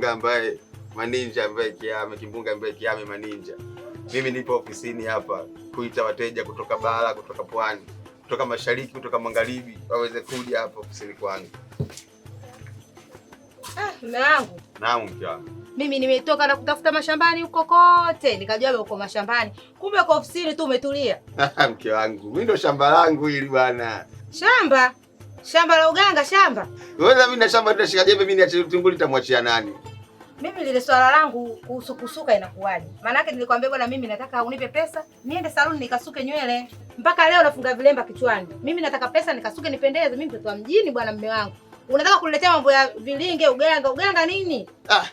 Kimbunga ambaye maninja ambaye kiame, kimbunga ambaye kiame maninja. Mimi nipo ofisini hapa kuita wateja kutoka bara, kutoka pwani, kutoka mashariki, kutoka magharibi waweze kuja hapa ofisini kwangu. Ah, mume wangu. Naam, mke wangu. Mimi nimetoka na kutafuta mashambani huko kote, nikajua uko mashambani, kumbe uko ofisini tu umetulia. Mke wangu, mimi ndo shamba langu hili bwana. Shamba? Shamba la uganga shamba? Wewe mimi na shamba tutashika jembe, mimi niache tunguli nitamwachia nani? Mimi lile swala langu kuhusu kusuka inakuwaje? Maana yake nilikwambia bwana, mimi nataka unipe pesa niende saluni nikasuke nywele. Mpaka leo nafunga vilemba kichwani. Mimi nataka pesa nikasuke nipendeze, mimi mtoto wa mjini bwana, mume wangu. Unataka kuniletea mambo ya vilinge, uganga, uganga nini? Ah,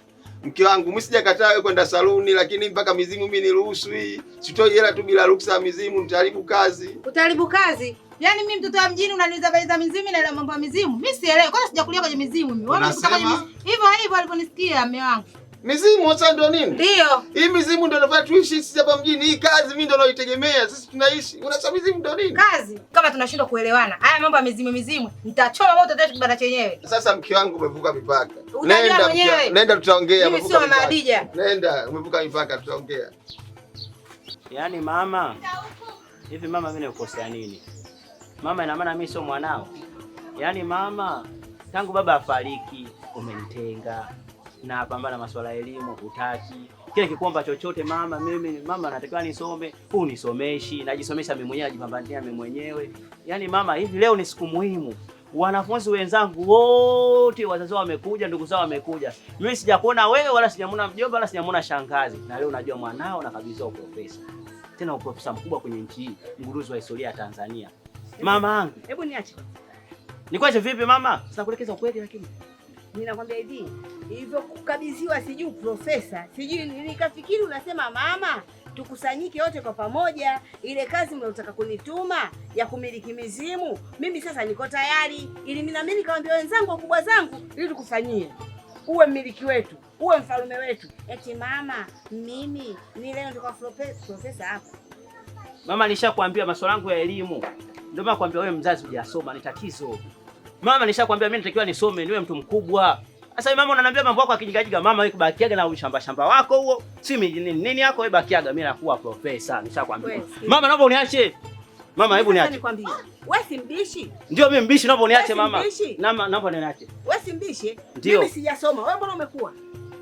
mke wangu mimi sijakataa wewe kwenda saluni, lakini mpaka mizimu mimi niruhusu hii. Sitoi hela tu bila ruksa ya mizimu, nitaharibu kazi. Utaharibu kazi? Yaani mimi mtoto wa mjini unaniuliza habari za mizimu na mambo ya mizimu? Mimi sielewi. Kwanza sijakulia kwenye mizimu mimi. Wewe unikuta kwenye mizimu. Hivyo hivyo alivyonisikia mume wangu. Mizimu sasa ndio nini? Ndio. Hii mizimu ndio inafanya tuishi sisi hapa mjini. Hii kazi mimi ndio naitegemea. Sisi tunaishi. Unasema mizimu ndio nini? Kazi. Kama tunashindwa kuelewana. Haya mambo ya mizimu mizimu, nitachoma moto tena kibanda chenyewe. Sasa mke wangu umevuka mipaka. Nenda mwenyewe. Nenda tutaongea. Mimi sio Mama Hadija. Nenda, umevuka mipaka tutaongea. Yaani mama. Hivi mama mimi nakukosea nini? Mama, ina maana mimi sio mwanao? Yaani mama, tangu baba afariki umenitenga na pambana masuala ya elimu hutaki. Kile kikomba chochote mama, mimi mama natakiwa nisome, huu nisomeshi, najisomesha mimi mwenyewe, najipambania mimi mwenyewe. Yaani mama, hivi leo ni siku muhimu. Wanafunzi wenzangu wote wazazi wao wamekuja, ndugu zao wamekuja. Mimi sijakuona wewe wala sijamuona mjomba wala sijamuona shangazi. Na leo najua mwanao nakabidhiwa uprofesa. Tena uprofesa mkubwa kwenye nchi hii, mgunduzi wa historia ya Tanzania. Mama yangu. Hebu niache. Nikuache vipi mama? Sasa kuelekeza ukweli lakini. Ninakwambia hivi, hivyo kukabidhiwa sijui profesa, sijui nikafikiri unasema mama tukusanyike wote kwa pamoja, ile kazi mnaotaka kunituma ya kumiliki mizimu, mimi sasa niko tayari, ili mimi na mimi nikamwambia wenzangu wakubwa zangu ili tukufanyie. Uwe mmiliki wetu, uwe mfalme wetu. Eti mama, mimi ni leo ndio kwa profesa hapa. Mama, nishakwambia masuala yangu ya elimu. Ndio maana nakwambia wewe mzazi hujasoma ni tatizo. Mama, nishakwambia mimi natakiwa nisome niwe mtu mkubwa. Sasa mama unaniambia mambo yako akijikajiga. Mama wewe kubakiaga na ushamba shamba wako huo. Si mimi nini nini yako wewe bakiaga, mimi nakuwa profesa nishakwambia. Mama, naomba uniache. Mama, hebu niache. Nikwambie. Wewe si mbishi? Ndio mimi mbishi, naomba uniache mama. Naomba niache. Wewe si mbishi? Mimi sijasoma. Wewe mbona umekuwa?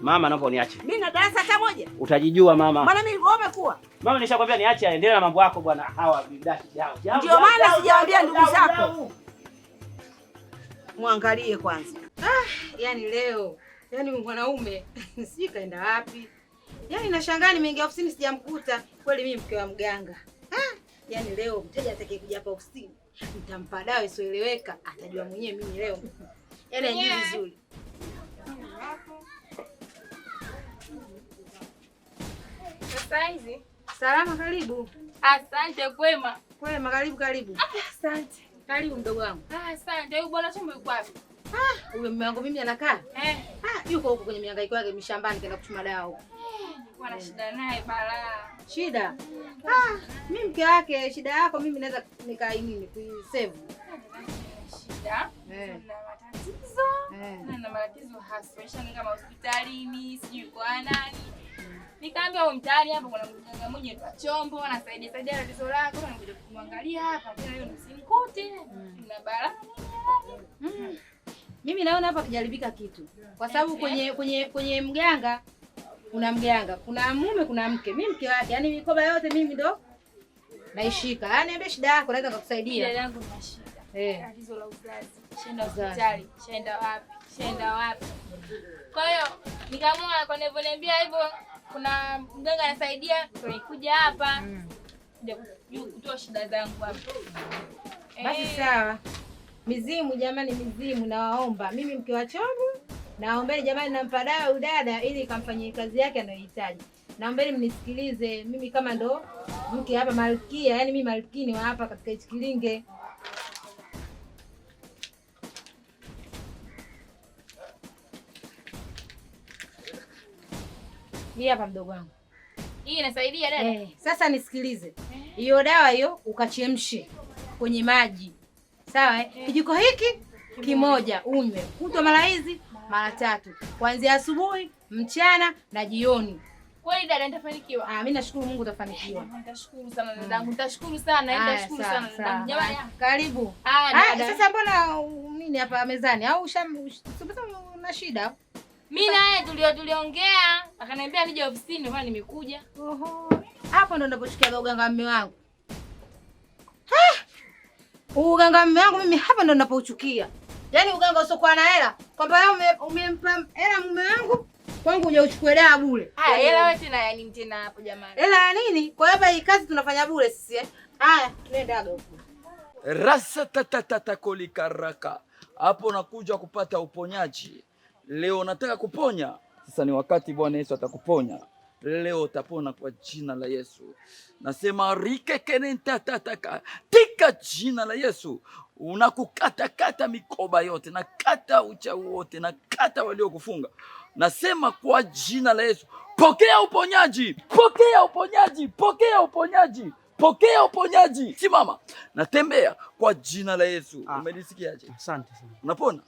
Mama, naomba uniache. Mimi na darasa hata moja. Utajijua mama. Maana mimi wewe umekuwa. Mama, nishakwambia niache, aendelee na mambo yako bwana. Hawa bidashi yao. Ndio maana sijawaambia ndugu zako. Muangalie kwanza. Ah, yani leo, yani mwanaume sijui kaenda wapi. Yani nashangaa nimeingia ofisini sijamkuta. Kweli mimi mke wa mganga. Ah, yani leo mteja atakayekuja hapa ofisini nitampa dawa isiyoeleweka, atajua mwenyewe mimi leo. Yani ajui vizuri. Sasa hizi salama, karibu. Asante. Kwema. Kwema, karibu karibu. Asante. Karibu mdogo wangu. Asante. Huyu bwana chumba yuko wapi? Ah, huyo mume wangu mimi anakaa? Eh. Ah, yuko huko kwenye mihangaiko yake mishambani kaenda kuchuma dawa huko. Nilikuwa na shida naye balaa. Shida? Ah, mimi mke wake, shida yako mimi naweza nikai nini kuisave. Shida? Na matatizo. Na matatizo hasa. Nishaenda kama hospitalini, sijui kwa nani. Nikaambia huyo mtaani hapa kuna mganga mmoja anaitwa Chombo, anasaidia saidia tatizo lako, nakuja kumwangalia hapa tena leo nisimkute. Na balaa nini? Mimi naona hapa kijaribika kitu. Kwa sababu kwenye mganga kuna mganga, kuna mume, kuna mke. Mimi mke wake, yani mikoba yote mimi ndo naishika. Yaani niambie shida yako naweza kukusaidia. Shida yangu ni shida. Tatizo la uzazi. Shaenda hospitali, shaenda wapi? Shaenda wapi? Kwa hiyo nikaamua kwa nilivyoniambia hivyo kuna mganga anasaidia, ndio nikuja hapa. Kuja kutoa shida zangu hapa. Basi sawa. Mizimu jamani, mizimu nawaomba. Mimi mke wa Chombo naombeni jamani, nampa dawa udada ili kamfanyie kazi yake anayohitaji. Naombeni mnisikilize mimi kama ndo mke hapa malkia, yani mimi malkini wa hapa katika hichi kilinge. Hii hapa mdogo wangu. Hii inasaidia dada. Sasa nisikilize. Hiyo dawa hiyo ukachemshe kwenye maji. Sawa eh? Kijiko hiki kimoja unywe. Kutwa mara hizi mara 3. Kuanzia asubuhi, mchana na jioni. Kweli dada nitafanikiwa? Ah, mimi nashukuru Mungu utafanikiwa. Nitashukuru sana dadangu, nitashukuru sana, nitashukuru sana dadangu. Jamani, karibu. Ah, sasa mbona nini hapa mezani? Au una shida? Mimi na yeye tuliongea, akaniambia nije ofisini, kwa nimekuja. Oho. Hapo ndo ninapochukia uganga mume wangu. Uganga mume wangu mimi hapa ndo ninapochukia. Yaani uganga usiokuwa na hela, kwamba wewe umempa hela mume wangu, kwangu uje uchukue dawa bure. Haya, hela wewe tena ya nini tena hapo jamani? Hela ya nini? Kwa hapa hii kazi tunafanya bure sisi eh. Haya, tunaenda huko. Rasa tata kolikaraka. Hapo nakuja kupata uponyaji. Leo nataka kuponya. Sasa ni wakati Bwana Yesu atakuponya. Leo utapona kwa jina la Yesu. Nasema rike kenenta tataka. Tika jina la Yesu. Unakukata kata mikoba yote, na kata uchawi wote, na kata waliokufunga. Nasema kwa jina la Yesu, pokea uponyaji, pokea uponyaji, pokea uponyaji, pokea uponyaji. Simama, natembea kwa jina la Yesu. Umelisikiaje? Asante sana. Unapona?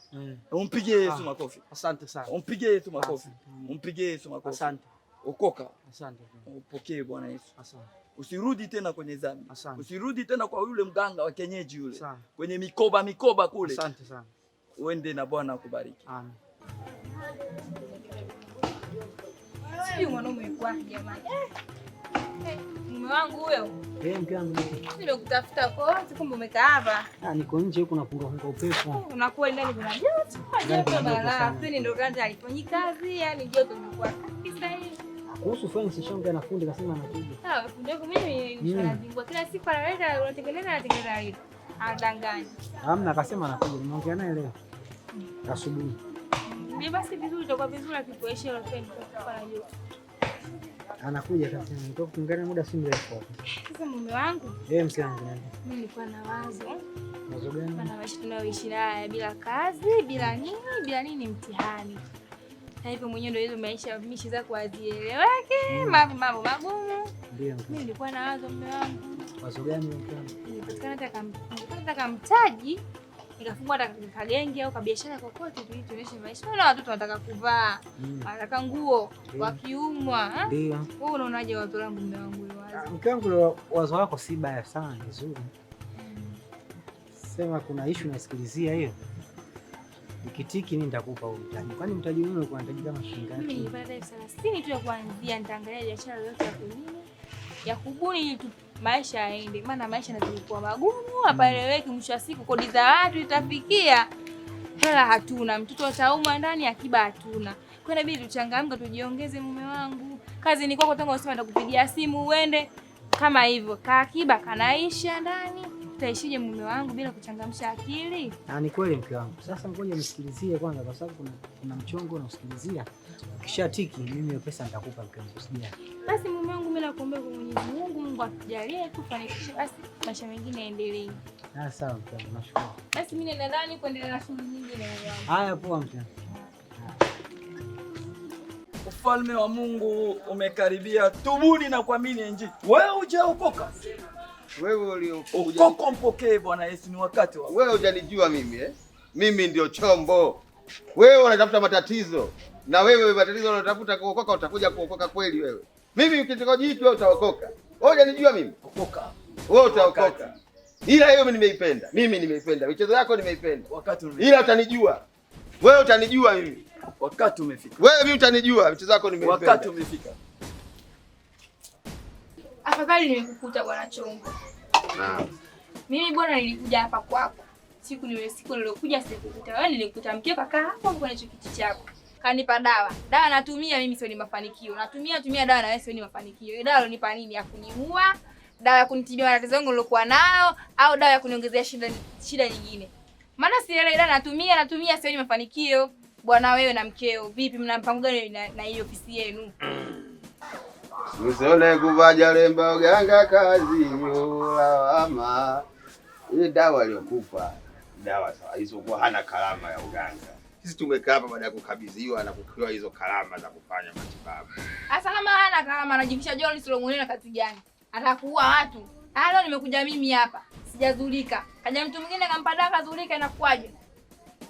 Umpigie Yesu makofi. Asante sana. Umpigie Yesu makofi. Umpigie Yesu makofi. Asante. Okoka. Asante. Upokee Bwana Yesu. Asante. Usirudi tena kwenye dhambi. Asante. Usirudi tena kwa yule mganga wa kienyeji yule. Asante. Kwenye mikoba kule. Asante sana. Uende na Bwana akubariki. Amen. Sijui mwanaume yuko wapi jamani. Mume wangu huyo. Mke wangu. Nimekutafuta kote kumbe umekaa hapa. Ah, niko nje huko napunga punga upepo. Unakuwa ndani kuna joto. Joto balaa. Feni ndio kwanza haifanyi kazi, yani joto limekuwa kabisa hivi. Kuhusu feni sishaongea na fundi kasema anakuja. Sawa, fundi wako mimi nishazingua. Kila siku analeta unatengeneza anatengeneza hivi. Anadanganya. Hamna, akasema anakuja. Nimeongea naye leo. Asubuhi. Ni basi vizuri, itakuwa vizuri akikuesha ile feni kwa na joto. Anakuja kasema nitoka kuungana muda si mrefu. Sasa mume wangu? Mke wangu. Mimi nilikuwa na wazo. Wazo gani? Maana maisha tunayoishi naye bila kazi, bila nini, bila nini mtihani. Na hivyo mwenyewe ndio hizo maisha mishi zako hazieleweki, mambo magumu. Ndio. Mimi nilikuwa na wazo mume wangu. Wazo gani mke wangu? Nilipatikana hata kamtaji, nikafungua hata kagenge au kabiashara kokote tu ili tuendeshe maisha. Maana watoto wanataka kuvaa, wanataka nguo, wakiumwa. Ndio. Wewe unaonaje wazo langu mume wangu wazo? Mke wangu wazo wako si baya sana, ni zuri. Sema kuna issue nasikilizia hiyo. Nikitiki mimi nitakupa huo mtaji. Kwani mtaji wewe ulikuwa unahitaji kama shilingi ngapi? Mimi nilipata 30,000 tu ya kuanzia, nitaangalia biashara yoyote ya kulima, ya kubuni ili tu maisha yaende. Maana maisha yanazidi kuwa magumu, hapaeleweki. Mwisho wa siku kodi za watu itafikia. Hela hatuna, mtoto ataumwa ndani, akiba hatuna. Kwa hiyo inabidi tuchangamke, tujiongeze mume wangu. Kazi ni kwako, tangu unasema nitakupigia simu uende. Kama hivyo, kaakiba kanaisha ndani. Tutaishije mume wangu bila kuchangamsha akili? Ah, ni kweli mke wangu. Sasa ngoja nisikilizie kwanza kwa sababu kuna mchongo na usikilizia. Ukishatiki mimi hiyo pesa nitakupa mke wangu, usijali. Basi mume wangu mimi nakuombea kwa Mwenyezi Mungu, Mungu atujalie tufanikishe basi maisha mengine yaendelee. Ah, sawa mke wangu, nashukuru. Basi mimi naenda ndani kuendelea na shughuli nyingine mume wangu. Haya, poa mke wangu. Ufalme wa Mungu umekaribia, tubuni na kuamini Injili. Wewe hujaokoka. Wewe uliokuja ukoko mpokee Bwana Yesu, ni wakati wako. Wewe hujanijua mimi eh? Mimi ndio chombo. Wewe unatafuta matatizo. Na wewe matatizo unatafuta kuokoka, utakuja kuokoka kweli wewe. Mimi ukitoka wewe utaokoka. Wewe hujanijua mimi. Okoka. Wewe utaokoka. Ila hiyo mimi nimeipenda. Mimi nimeipenda. Michezo yako nimeipenda. Wakati umefika. Ila utanijua. Wewe utanijua mimi. Wakati umefika. Wewe mimi utanijua, michezo yako nimeipenda. Wakati umefika. Afadhali nimekukuta Bwana Chombo. Naam. Mimi bwana nilikuja hapa kwako. Siku niliokuja sikukuta. Wewe nilikuta mkeo kakaa hapo kwenye kiti chako. Kanipa dawa. Dawa natumia mimi sio ni mafanikio. Natumia dawa na wewe sio ni mafanikio. Ile dawa ilonipa nini? Ya kuniua, dawa ya kunitibia matatizo yangu nilokuwa nayo au dawa ya kuniongezea shida nyingine. Maana si ile dawa natumia sio ni mafanikio. Bwana wewe na mkeo vipi, mna mpango gani na hiyo ofisi yenu? Usone kuvaja lemba uganga kazi lawama. Ile dawa aliyokupa dawa sawa hizo kwa hana karama ya uganga. Sisi tumekaa hapa baada ya kukabidhiwa na kupewa hizo karama za kufanya matibabu. Sasa kama hana karama anajivisha John Solomon na kazi gani? Atakuua watu. Leo nimekuja mimi hapa. Sijazulika. Kaja mtu mwingine akampa dawa kazulika, inakuwaje?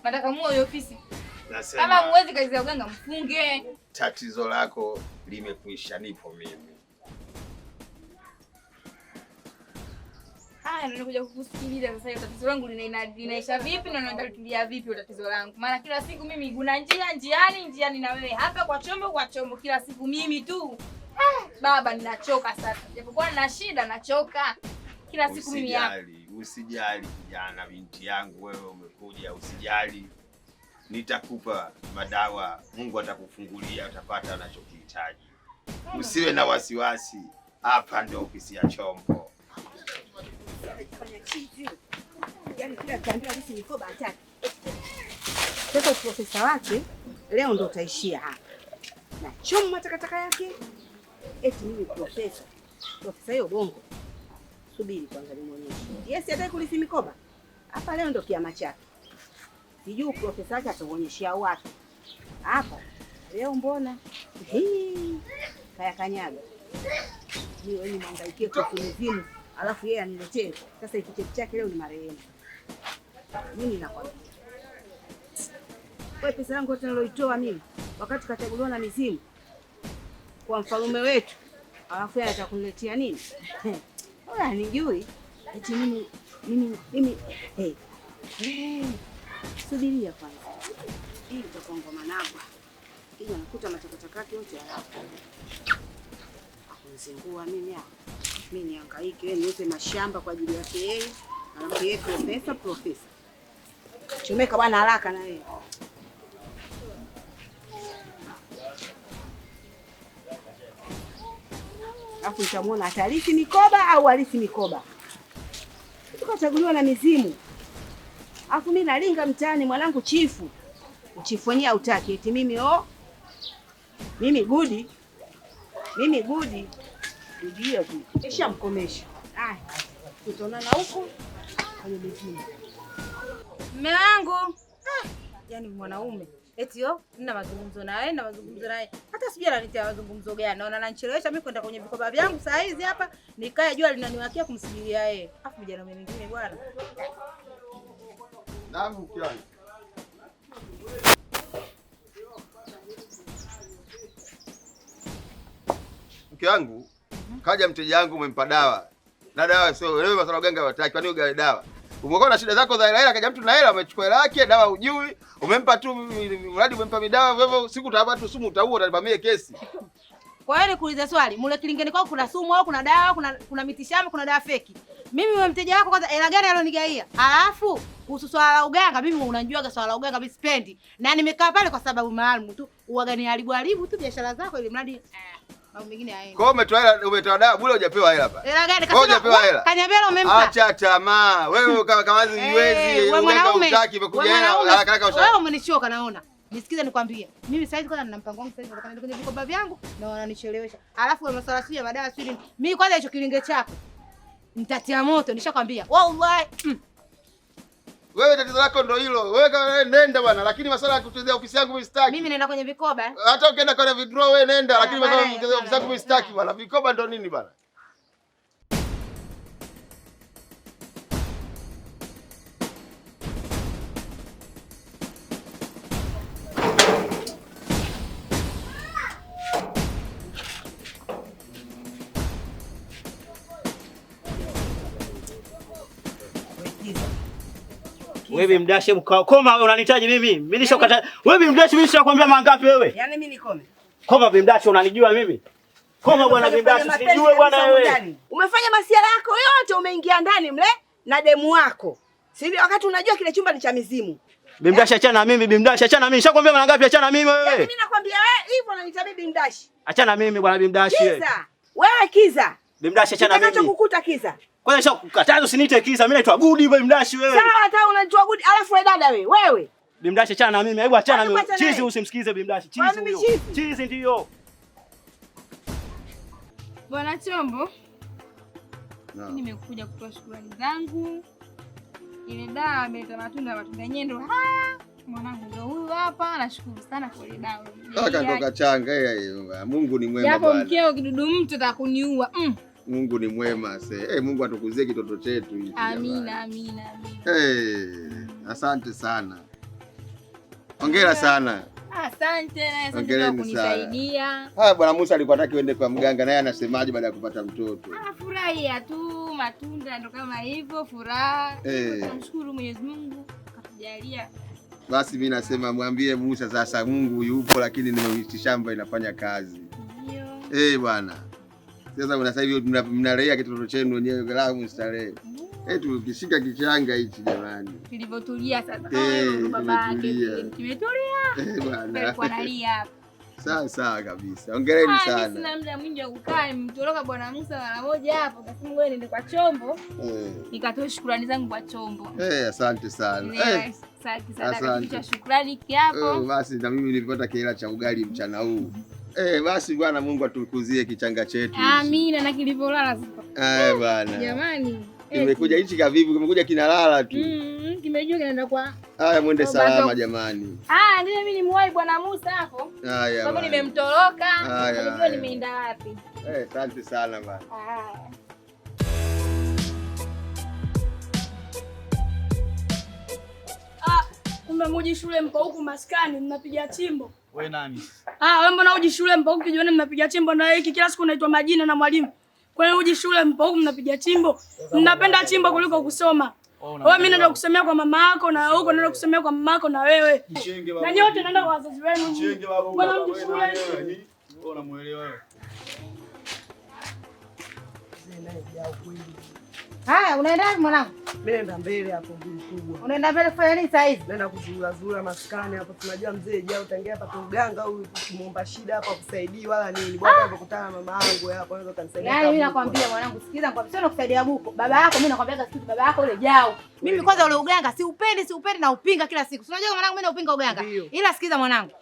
Nataka muue hiyo ofisi. Nasema Kama muwezi kazi ya uganga mfunge. Tatizo lako limekwisha, nipo mimi. Haya, ndio nikuja kukusikiliza sasa. Hiyo tatizo langu linaisha vipi na unalitulia vipi hiyo tatizo langu? Maana kila siku mimi kuna njia njiani njiani na wewe hapa kwa chombo kwa chombo, kila siku mimi tu. Baba ninachoka sasa. Japokuwa nina shida nachoka. Kila siku mimi hapa. Usijali, usijali kijana, binti yangu wewe umekuja, usijali. Nitakupa madawa, Mungu atakufungulia, utapata unachokihitaji. Usiwe na wasiwasi. Hapa ndio ofisi ya Chombo. Fanya chizi. Yaani kila kiambiwa sisi mikoba hataki. Sasa profesa wake leo ndo utaishia hapa. Na choma takataka yake. Eti mimi profesa. Profesa hiyo bongo. Subiri kwanza nimuonyeshe. Yes, hataki kulisi mikoba. Hapa leo ndo kiama chake. Sijui profesa wake ataonyeshia wapi. Hapa leo mbona? Hii kaya kanyaga. Mimi wewe nimhangaikie kwa mizimu. Alafu yeye aniletee. Sasa hiki cheti chake leo ni marehemu. Mimi nakwambia. Wewe pesa yangu yote niloitoa mimi wakati kachaguliwa na mizimu kwa mfalume wetu. Alafu yeye atakuniletea nini? Wala nijui. Eti mimi hey. Hey. Subiria kwanza. Hii itakuwa ngoma nagwa. Kija nakuta matakataka yake yote halafu. Akunizingua mimi hapa. Mimi nihangaike, wewe niuze mashamba kwa ajili yake yeye. Alafu yeye profesa. Chomeka bwana haraka na wewe. Alafu nitamuona atalisi mikoba au alisi mikoba. Tukachaguliwa na mizimu. Alafu mimi nalinga mtaani mwanangu chifu. Chifu wenyewe hautaki eti mimi mimi gudi. Mimi gudi. Ndio tu. Kisha mkomesha. Haya. Tutaonana huko kwenye mizimu. Mume wangu. Yaani mwanaume. Eti yo, nina mazungumzo naye, na mazungumzo naye. Hata sijui ananitia mazungumzo gani. Naona ananichelewesha mimi kwenda kwenye vikoba vyangu saa hizi hapa, nikae jua linaniwakia kumsubiria yeye. Afu vijana wengine bwana. Naam mke wangu. Mke wangu, kaja mteja wangu umempa dawa. Na dawa sio wewe masala uganga wataki, kwani ugawe dawa? Umekuwa na shida zako za hela hela, kaja mtu na hela amechukua hela yake, dawa hujui, umempa tu mradi umempa midawa, wewe siku utapata tu sumu utaua, utanipa mie kesi. Kwa hiyo nikuulize swali, mule kilingeni kwako kuna sumu au kuna dawa, kuna mitishamba, kuna dawa feki? Mimi wewe mteja wako kwanza hela gani alonigaia? Alafu kuhusu swala la uganga, mimi unajuaga swala la uganga mimi sipendi. Na nimekaa pale kwa sababu maalum tu, uaga ni haribu tu biashara zako ili mradi mambo mengine hayaendi. Kwa hiyo umetoa hela, umetoa dawa bure hujapewa hela hapa. Hela gani? Kasema kaniambia umempa. Acha tamaa. Wewe kama kawazi huwezi, uganga hutaki, imekuja hela haraka haraka usha. Wewe umenichoka naona. Nisikize nikwambie. Mimi sasa hivi kwanza nina mpango wangu sasa hivi nataka kwenye vikoba vyangu na wananichelewesha. Alafu wewe masuala sio ya madawa sio nini. Mimi kwanza hicho kilinge chako nitatia moto nishakwambia. Wallahi. Wewe tatizo lako ndio hilo. Wewe kama nenda bwana, lakini masuala ya kuchezea ofisi yangu mimi sitaki. Mimi naenda kwenye vikoba. Hata ukienda kwenye withdraw wewe nenda, lakini masuala ya kuchezea ofisi yangu mimi sitaki bwana. Vikoba ndio nini bwana? Wewe mdashe koma, wewe unanitaji mimi. Mimi nishakata. Wewe mdashe, mimi nishakwambia mangapi wewe? Yaani mimi nikome. Koma bimdashe, unanijua mimi? Koma bwana bimdashe, sijui bwana wewe. Umefanya masiara yako yote, umeingia ndani mle na demu wako. Si ndio wakati unajua kile chumba ni cha mizimu. Bimdashe achana na mimi, bimdashe achana na mimi. Nishakwambia mara ngapi achana na mimi wewe? Yaani mimi nakwambia wewe hivyo unaniita mimi bimdashi. Achana na mimi bwana bimdashi wewe. Kiza. Wewe Kiza. Bimdashi achana na mimi. Nitakachokukuta Kiza. Kwanza nishakukataza usiniite Kiza, mimi naitwa Gudi wewe mdashi wewe. Sawa, hata unaitwa Gudi, alafu wewe dada wewe, wewe. Bimdashi achana na mimi, hebu achana na mimi. Chizi usimsikize bimdashi, chizi huyo. Chizi ndio. Bwana Chombo. Mimi nimekuja kutoa shukrani zangu. Ile dawa imeleta matunda, matunda yenyewe ndio haya. Mwanangu ndio huyu hapa, nashukuru sana kwa ile dawa. Kaka ndoka changa yeye. Mungu ni mwema Japo bwana. mkeo kidudu mtu atakuniua. Mungu ni mwema se. Mungu atukuzie kitoto chetu hiki. Amina, amina, amina. Asante sana. Hongera sana. Asante na asante kwa kunisaidia. Haya, bwana Musa alikuwa hataki uende kwa mganga, naye anasemaje baada ya kupata mtoto? Anafurahia tu, matunda ndo kama hivyo, furaha. Tunamshukuru Mwenyezi Mungu katujalia. Basi mimi nasema mwambie Musa sasa Mungu yupo, lakini ni shamba inafanya kazi. Ndio. Bwana. Sasa sasa hivi mnalea kitoto chenu wenyewe la mstarehe. Tukishika kichanga hichi jamani. Kilivyotulia sasa. Baba yake kimetulia. Bwana. Alikuwa analia hapa. Sawa sawa kabisa. Hongereni sana. Mimi sina muda mwingi wa kukaa, nimtoroka bwana Musa mara moja hapo. Kasema ngoja niende kwa Chombo. Nikatoa shukrani zangu kwa Chombo. Asante sana. Sasa kitu cha shukrani kiapo. Basi na mimi nilipata kihela cha ugali mchana huu. Basi bwana Mungu atukuzie kichanga chetu. Amina, na kilivyolala sasa. Bwana. Jamani. Kimekuja hichi kavivu, kimekuja kinalala tu. Kimejua kinaenda kwa. Haya, mwende salama jamani. Ndio mimi nimuwahi bwana Musa hapo. Haya. Sababu nimemtoroka. Unajua nimeenda wapi. Asante sana bwana. Kumbe muji shule mko huku maskani mnapiga chimbo. Wewe nani? Wewe mbona uji shule mpo huku kijioni mnapiga chimbo na hiki kila siku unaitwa majina na mwalimu. Kwa hiyo uji shule mpo huku mnapiga chimbo. Mnapenda chimbo kuliko kusoma. Wewe mimi naenda kusomea kwa mama yako na huko naenda kusomea kwa mama yako na wewe. Na nyote naenda kwa wazazi wenu. Mbona mji shule? Wewe unamuelewa wewe? Haya, unaenda wapi mwanangu? Mimi naenda mbele hapo mkubwa. Unaenda mbele kufanya nini sasa hivi? Naenda kuzura zura maskani hapo, tunajua mzee jao tangia hapa mganga huyu tukimuomba shida hapa kusaidii wala nini. Bwana alipokutana na mama yangu hapo anaweza kanisaidia. Yaani mimi nakwambia mwanangu, sikiza nikwambia, sio nakusaidia buko. Baba yako mimi nakwambia siku baba yako yule jao. Mimi kwanza ule uganga siupendi na upinga kila siku. Si unajua mwanangu mimi naupinga uganga. Ila sikiza mwanangu.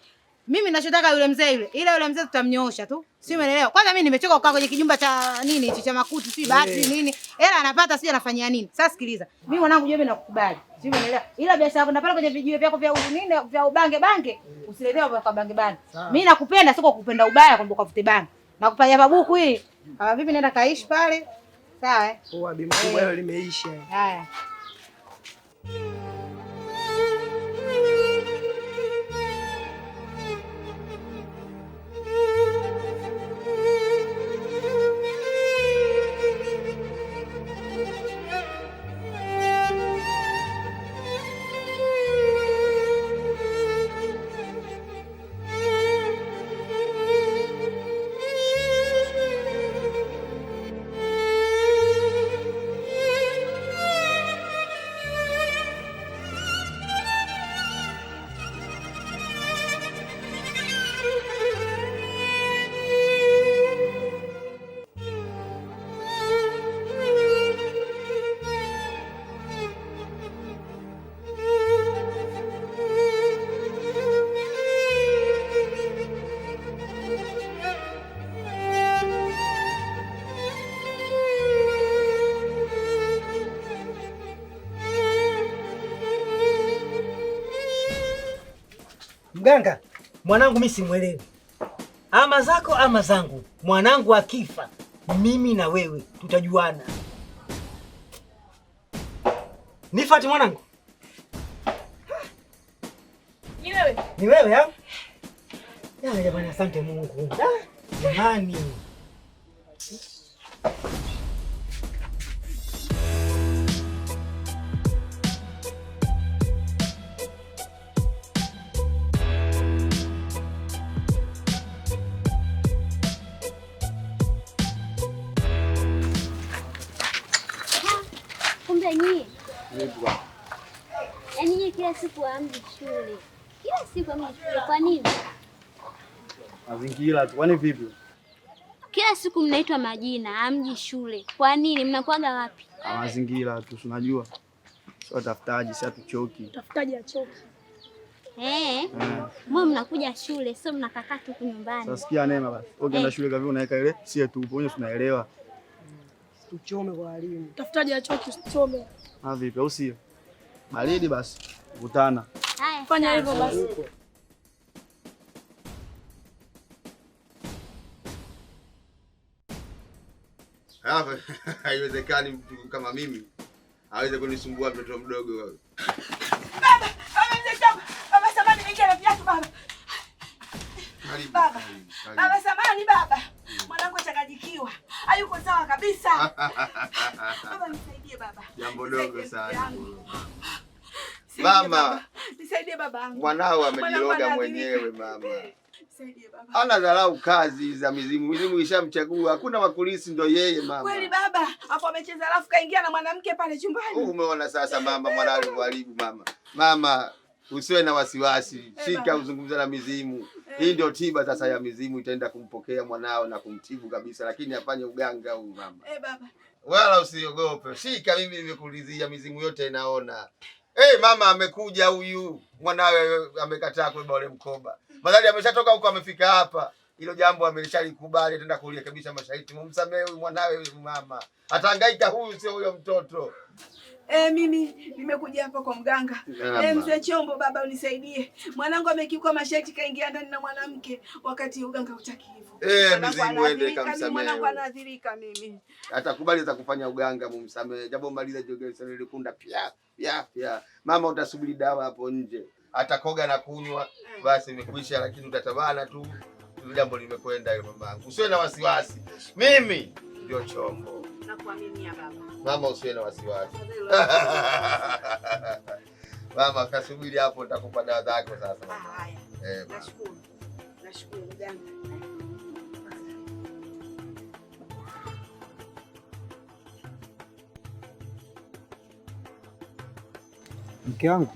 Mimi ninachotaka yule mzee yule. Ila yule mzee tutamnyoosha tu. Si umeelewa? Kwanza mimi nimechoka kukaa kwenye kijumba cha nini hichi cha makuti, si bahati nini. Hela anapata sije anafanyia nini. Sasa sikiliza. Mimi mwanangu jua mimi nakukubali. Si umeelewa? Ila biashara yako ndapala kwenye vijiwe vyako vya nini vya ubange bange, usiletee kwa bange bange. Mimi nakupenda sio kwa kupenda ubaya kwamba ukavute bange. Nakupa hapa buku hii. Vipi nenda kaishi pale? Sawa eh? Poa bi mkubwa, hilo limeisha. Haya. Mganga, mwanangu mimi simuelewi. Ama zako ama zangu. Mwanangu akifa, mimi na wewe tutajuana. Nifati mwanangu? Ni wewe? Ni wewe au? Ya jamani, asante Mungu. Jamani. Kumbe nyie. Yaani nyie kila siku hamji shule. Kila siku hamji shule. Kwa nini? Mazingira tu. Kwani vipi? Kila siku mnaitwa majina, hamji shule. Kwa nini? Mnakuaga wapi? Mazingira tu, unajua. Sio tafutaji, sio tuchoki. Tafutaji achoki. Mbona mnakuja shule, sio mnakaa tu nyumbani? Sasa sikia Neema basi. Wewe ukienda shule kavi unaweka ile, sie tu uponye tunaelewa. Tuchome kwa walimu. Tafutaji achoki, usichome. Ah vipi au sio? Baridi basi. Kukutana. Haya, fanya hivyo basi. Haiwezekani mtu kama mimi aweze kunisumbua mtoto mdogo. Baba, baba mzee Chombo. Baba samani niingia na Karibu, Baba. karibu, karibu. Baba samani baba. Mwanangu achanganyikiwa. Hayuko sawa kabisa. Baba nisaidie baba. Jambo dogo Nisaidie sana. yangu. Nisaidie Mama. baba. Nisaidie baba. Mwanao Mwanangu amejiroga anaathirika. mwenyewe mama. Nisaidie baba. Ana dharau kazi za mizimu. Mizimu ishamchagua. Hakuna wakulisi ndo yeye mama. Kweli baba, hapo amecheza alafu kaingia na mwanamke pale chumbani. Umeona sasa mama, mwanao alivyoharibu mama. Mama, usiwe na wasiwasi. Shika baba. uzungumza na mizimu. Hii ndio tiba sasa ya mizimu, itaenda kumpokea mwanao na kumtibu kabisa, lakini afanye uganga huu mama. Eh baba. Wala usiogope. Shika, mimi nimekulizia, mizimu yote inaona. Hey, mama amekuja huyu mwanawe amekataa kubeba ule mkoba. Madhali ameshatoka huko amefika hapa. Hilo jambo ameshalikubali, ataenda kulirekebisha masharti. Mumsamehe huyu mwanawe huyu mama. Atahangaika huyu, sio huyo mtoto. Mimi nimekuja hapa kwa mganga. Mama. Mzee Chombo baba unisaidie. Mwanangu amekiuka masharti kaingia ndani na mwanamke wakati uganga hutaki hivyo. Mwanangu Mizimu ende anaathirika, mimi kamsamehe. mwanangu anaathirika mimi. Atakubali za kufanya uganga, mumsamehe. Jambo maliza jogeseni likunda pia pia pia. Mama utasubiri dawa hapo nje. Atakoga na kunywa, basi imekwisha, lakini utatabana tu. Jambo limekwenda hilo mamangu. Usiwe na wasiwasi. Mimi ndio Chombo. Nakuaminia baba. Mama usiwe na wasiwasi. Mama kasubiri hapo, nitakupa dawa zako sasa. Mama. Haya. Mama. Nashukuru. Nashukuru mganga. Mke wangu,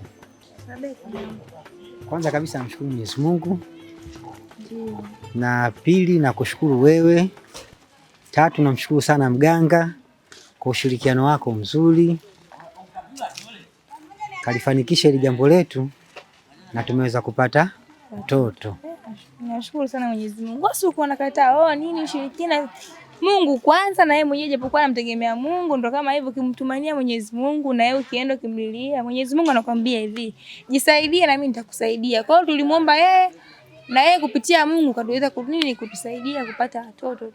kwanza kabisa namshukuru Mwenyezi Mungu, na pili nakushukuru wewe, tatu namshukuru sana mganga kwa ushirikiano wako mzuri, kalifanikisha hili jambo letu na tumeweza kupata mtoto. Nashukuru sana Mwenyezi Mungu. Wasi uko nakataa, oh nini ushirikina. Mungu kwanza na yeye mwenyewe japokuwa anamtegemea Mungu ndo kama hivyo ukimtumania Mwenyezi Mungu na yeye ukienda ukimlilia Mwenyezi Mungu anakuambia hivi, jisaidie na mimi nitakusaidia. Kwa hiyo tulimuomba yeye na yeye kupitia Mungu katuweza nini kutusaidia kupata watoto.